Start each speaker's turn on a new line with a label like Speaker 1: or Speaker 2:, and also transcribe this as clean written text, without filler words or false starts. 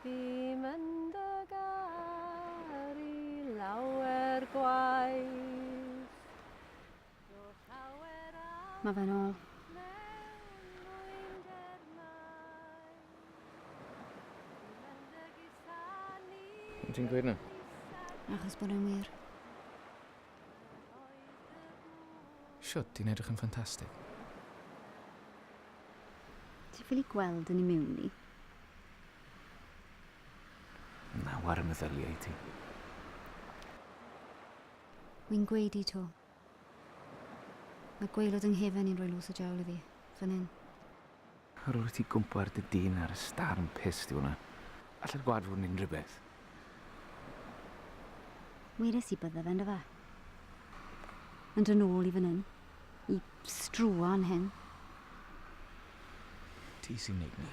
Speaker 1: Bûm yn dy garu lawer gwaith. Do llawer am
Speaker 2: Mae fe'n ôl.
Speaker 1: mewn mwynder maith. Bûm yn dy gusanu
Speaker 3: Pam ti'n gweud 'na?
Speaker 2: Achos bod e'n wir.
Speaker 3: Shwt, ti'n edrych yn ffantastig.
Speaker 2: Ti ffili gweld yn i miwn i.
Speaker 3: Na, war y meddyliau ti.
Speaker 2: Wi'n gweud i to. Mae gwaelod yng nghefen i'n rhoi lws o jawl i fi, fan hyn.
Speaker 3: Ar ôl i ti gwmpo ar dy dîn ar y starn piss di hwnna. Allai'r gwad fod yn unrhyw beth.
Speaker 2: Wedes i bydde fe, yndyfe? Yn dod nôl i fan hyn. I strwan hyn.
Speaker 3: Ti sy'n neud ni.